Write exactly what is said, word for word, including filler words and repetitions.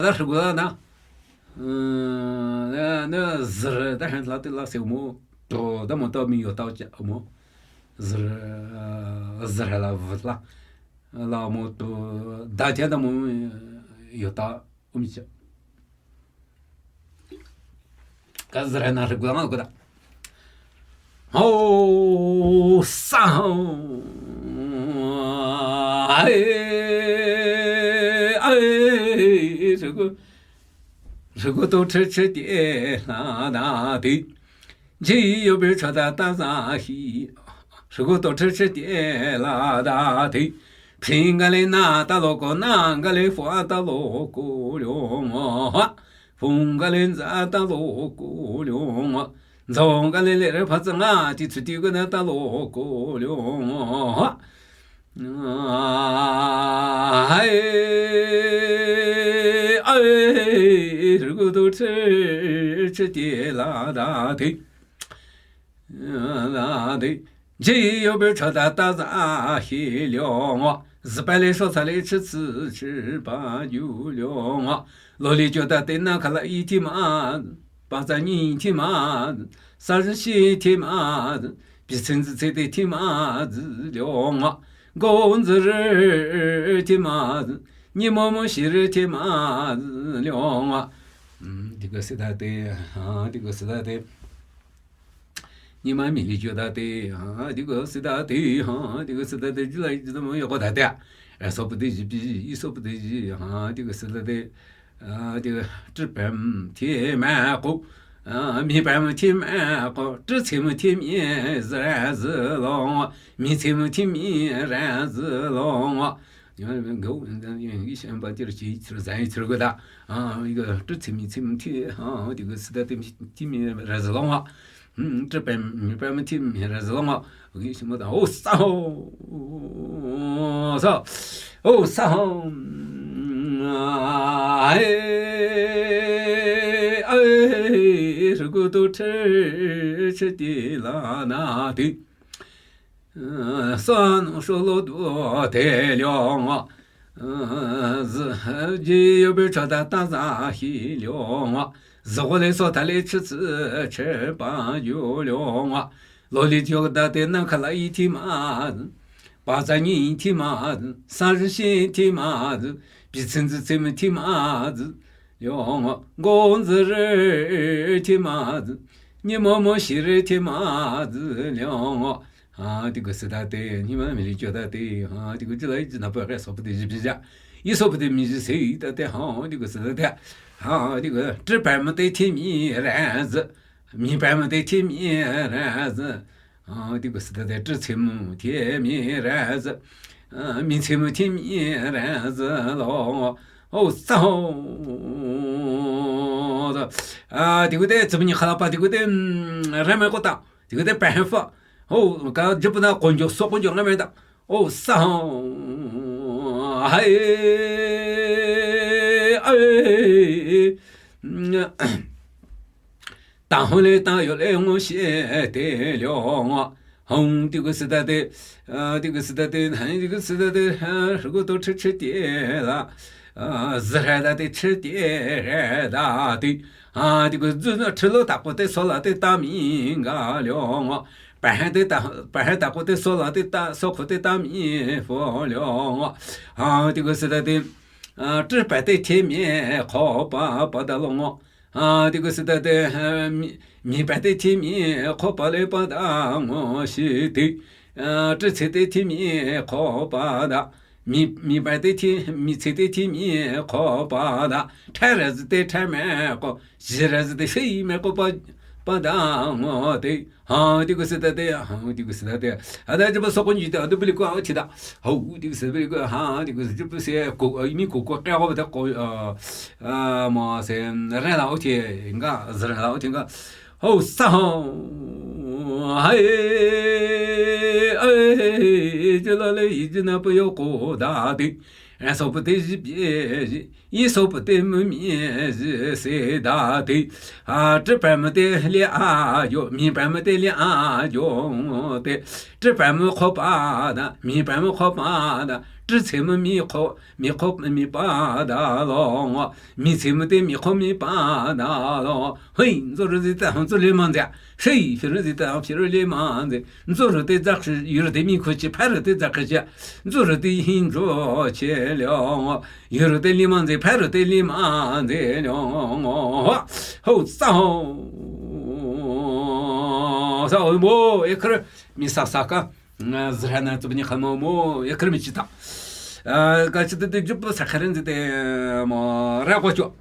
Tala hrügu la na. Nü zürü ta hen la te la se mo. To ta mo ta mi yo ta cha mo. Zürü, zürü la vü la. La mo to da cha ta mo yo ta um cha. Ka zürü na hrügu la ma ko da. Ho, sa, ho. Ai, ai, hrügu, hrügu to hrü hrü ti e la da ti. Ji yo be cha da ta za hi. Hrügu to hrü hrü ti e la da ti. Phing ga le na ta lo ko, na ga le fo ta lo ko lyo ngo ha. Phung ga le nza ta lo ko lyo ngo. Nzong ga le le re pha tsa nga ti tsu ti ga na ta lo ko lyo ngo. Hai, ai, gu du che, che ti la da ti. La ti. Ji yo be cha da ta za hi lyo ngo. Zi pa le sho tsa le chi tsi chi pa yu lyo ngo. Lo li jo da te na ka la i ti ma. Pa za ni ti ma. Sa zi shi ti ma. Bi cin zi ce te ti ma zi lyo ngo. Go zi ri ti ma zi. Ni mo mo shi ri ti ma zi lyo ngo. Di ga si da te, ha, di ga si da te. Ni ma mi li jo da te, ha, di ga si da te, ha, di ga si da te, ji la ji da mo yo ko da te. E so pu de ji bi, i so pu de ji, ha, di ga si da te. A, di ga, zhi pen ti ma ko. A, mi pen ti ma ko, zhi ce mo ti mi, zi ra zi long, mi ce mo ti mi, ra zi long. Ni ma mi go, ni shen ba ti ri chi, chi ri zai, chi ri go da. A, i ga, zhi ce mi ce mo ti, ha, di ga si da te mi, ti mi, ra zi long. Hmm, zhi pen, mi pen ti mi, ra zi long. Gi shi mo da, o sa ho. Sa. O sa ho. Ai, ai, hrügu to che, che ti la na ti. Sa no sho lo do te lyo ngo. Zi, ji yo be cha da ta za hi lyo ngo. Zi go le so ta le chi tsi che pa yu lyo ngo. Lo li jo da te na ka la i ti ma zi. Pa za ni ti ma zi. Sa zi shi ti ma zi. Bi cin zi ce mo ti ma zi. Lyo ngo. Go zi ri ti ma zi. Ni mo mo shi ri ti ma zi. Lyo ngo. Ha, di ga si da te, ni ma mi li jo da te, ha, di ga ji la ji na pa ga so pu de ji bi ja. I so pu de mi ji se da te, ha, di ga si da te. Ha, di ga, zhi pen mo te ti mi ra zi. Mi pen mo te ti mi ra zi. Ha, di ga si da te, zhi ce mo ti mi ra zi. A, mi ce mo ti mi ra zi long. O, sa ho. A, di ga te, zi mi ni ka la pa, di ga te, mm, re me ko ta. Di ga te pen fa. O, ka jipu na konjo, so konjo nga me da. O, sa ho. Hai. Ai. Ta ho le ta yo le ngo shi te lyo ngo. Hong di ga si da te. A, di ga si da te. Hai, di ga si da te. Ha, hrügu to che che ti la. A, zi ra da te che ti ra da ti. A, di ga zu na che lo ta ko te so la te ta mi ga lyo ngo. Pa ha te ta, pa ha ta ko te so la te ta, so ko te ta mi fo lyo ngo. A, di ga si da te. A, zhi pa te ti mi ko pa pa da long ngo. A, di ga si da te, a, mi, mi pa te ti mi ko pa le pa da ngo shi ti. A, zhi ce te ti mi ko pa da. Mi, mi pa te ti, mi ce te ti mi ko pa da. Cha ra zi te cha me ko, shi ra zi te shi me ko pa, pa da ngo te. Ha, di ga si da te, ha, di ga si da te. A da, jipu so ko ni te, a da bi li ko a ti da. Ha, di ga si bi li ko, ha, di ga si jipu se ko, a, mi ko ko ka ko da ko, a, a, ma se, ra la o ti nga, zi ra la o ti nga. Ho, sa ho. Hai, ai, ji la le, i ji na pa yo ko da di. Rasopu te zhi pie zhi, yisopu te mumie zhi se da te. A, trüpamü te li a yo, mipamü te li a yo te. Trüpamü khopa da, mipamü khopa da, trütsemü mikho, mikho mipa da lo. Mitsemü te mikho mipa da lo. Hei, nzorü zi ta, nzorü li manze. Hei, firü zi ta, firü li manze. Nzorü te zakshi, yurü te mikhochi, parü te zakshi. Nzorü te hinjo che lo. Yurü te li manze, parü te li manze lo. Ho, sa ho. Sa ho, mo, ekre, mi sa sa ka. Zrana tsubni khamo mo, ekre mi chita. A, ka chita te jupu sa kharen te mo, ra ko cho.